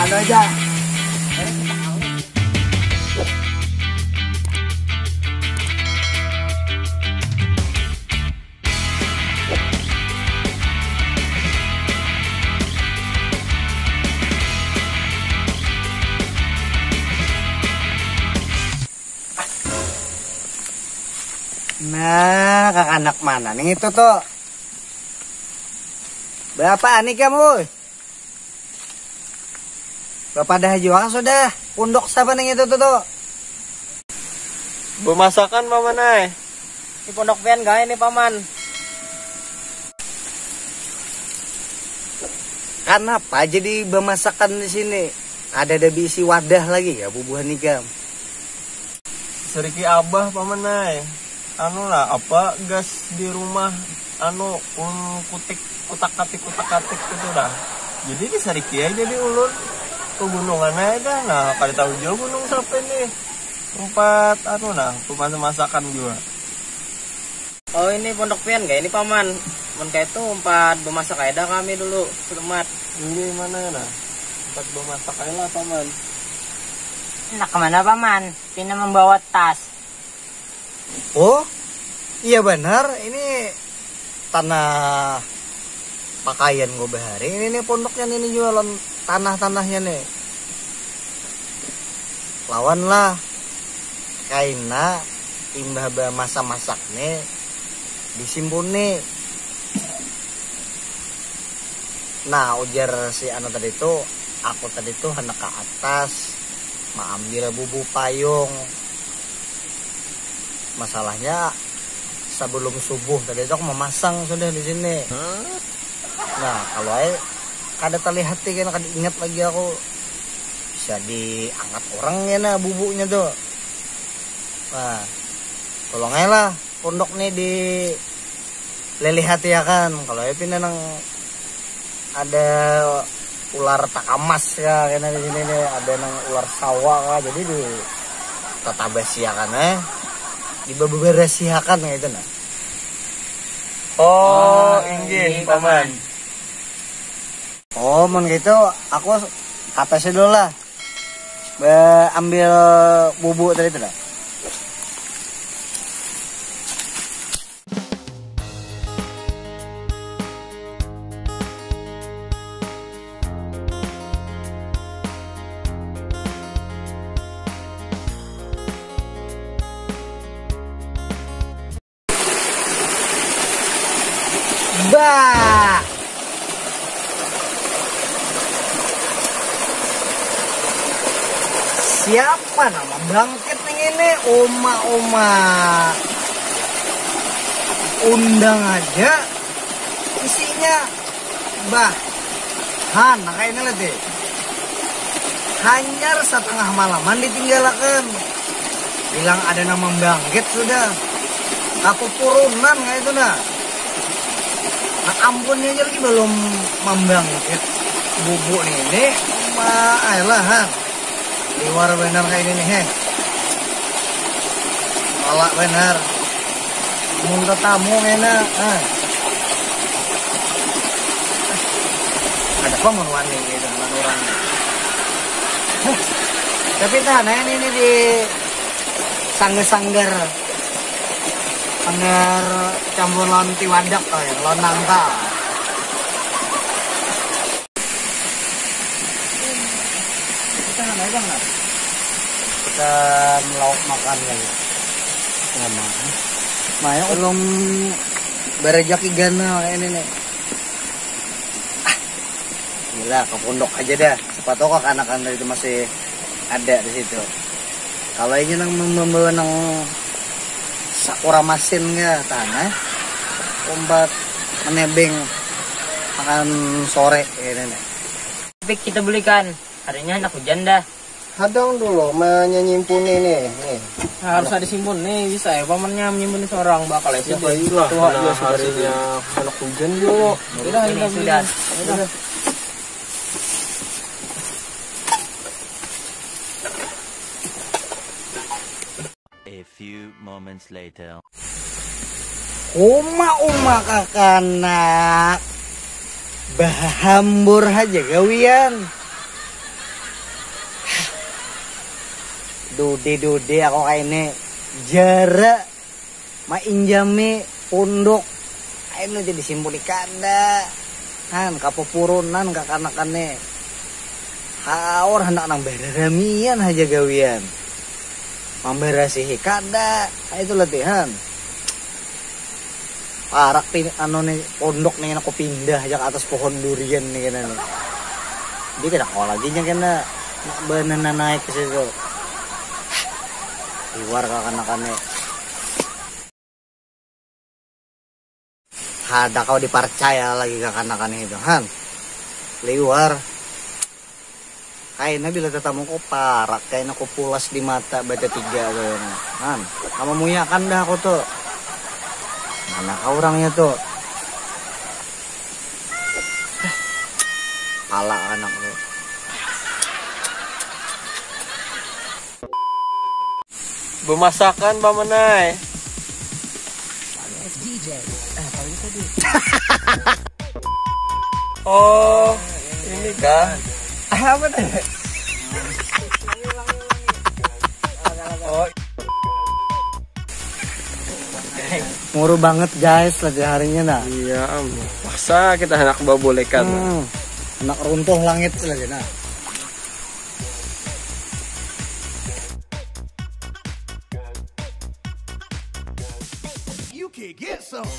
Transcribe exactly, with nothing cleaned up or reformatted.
Ada aja. Nah, kakanak mana nih itu tuh? Berapa nih kamu? Bapadah jua sudah. Pundok siapa nih itu tuh, tuh? Bemasakan, Paman ai. Di pondok pian gaya nih, Paman. Kenapa jadi bemasakan di sini? Ada ada bisi wadah lagi ya bubuhan ikam. Seriki abah, Paman ai. Anu lah, apa, gas di rumah, anu, ulun kutik, kutak katik, kutak katik gitu dah. Jadi disariki aja di ulun pegunungan aja dah. Nah, kada tahu jua gunung sampai nih. Tempat anu nah, pemasak-masakan jua. Oh, ini pondok pian gak ini, Paman? Mun kayak itu empat bemasak aja dah kami dulu, selamat. Ini mana nah? Tempat bemasak aja lah, Paman. Nak kemana, Paman? Pina membawa tas. Oh, iya benar. Ini tanah pakaian gue bahari. Ini nih pondoknya ini jualan tanah-tanahnya nih. Lawan lah. Kaina imbah bamasak-masak nih disimpuni. Nah, ujar si anu tadi tuh, aku tadi tuh hendak ke atas maambil bubu payung. Masalahnya sebelum subuh tadi tuh aku memasang sudah di sini. Nah, kalau ai kada terlihat kan, kada ingat lagi aku bisa diangkat orang ya nah bubunya tuh. Nah, tolong aja lah pondok nih di lelehati akan kalau ya pindah nang ada ular takamas ya kena di sini nih, ada nang ular sawa kah, jadi di tatabasiakan eh dibeberesiakan gitu nah. Oh, inggih, Paman. Oh, mun gitu aku kata sih dulu lah. Be ambil bubu tadi itu lah. Bah. Siapa nama bangkit nih ini? Uma-uma. Undang aja isinya. Bah, han, nah kayak ini lah deh. Hanyar setengah malaman ditinggalakan. Bilang ada nang membangkit sudah. Kapupurunan kayak itu nah. Nah, ampunnya aja lagi belum membangkit. Bubu nih, ini mah ayolah han. Liwar benar kayak ini nih, heh. Malak benar. Mun tetamu kena, ah. Ada apa mun wani gitu sama orang. Tapi tahan ya, ini, ini di sanggar-sanggar. Sanggar campur lawan tiwadak tuh ya, lawan nangka. Kita nggak megang lah. Kita melauk makan lagi. Sama. Maya ulung berejaki ganal ini nih. Ah, gila, ke pondok aja dah. Siapa tahu kekanakan itu masih ada di situ. Kalau ini nang membawa nang sakura masin ke tanah, umpat menebeng makan sore ini nih. Tapi kita belikan, harinya anak hujan dah. Hadang dulu menyimpuni nih, nih. Nah, harus ada simpun nih, bisa ya pamannya menyimpuni seorang bakal ya. Siapa itu lah? Tua juga sudah harusnya anak hujan dulu. Udah, ini sudah. Udah. A few moments later. Uma-uma kakanak bahambur haja gawian. Dude-dude aku kaini jara mainjami punduk. Ayo nu jadi simpuni kada. Han, kapupurunan kakanakan ni. Haur handak nang bararamian haja gawian. Mambarasihi kada. Ayo tu latihan. Parak ti anu ni pondok ni aku pindah aja ke atas pohon durian ni kena ni. Jadi kada kawa lagi nya kena nak banana naik ke situ. Liwar kakanakan ni. Kada kau dipercaya lagi kakanakan itu han. Liwar. Kaina bila tatamu ku parak kaina ku pulas di mata baca tiga kayaknya. Han, kamu muyakan dah aku tuh. Mana kau orangnya tuh? Pala anak lu. Bemasakan pamanai. Oh, ini kah? Ah, apa tadi? Oh. Muru banget guys lagi harinya nah. Iya, am. Paksa kita anak babolekan. Hmm. Anak runtuh langit lagi nah. You can get some.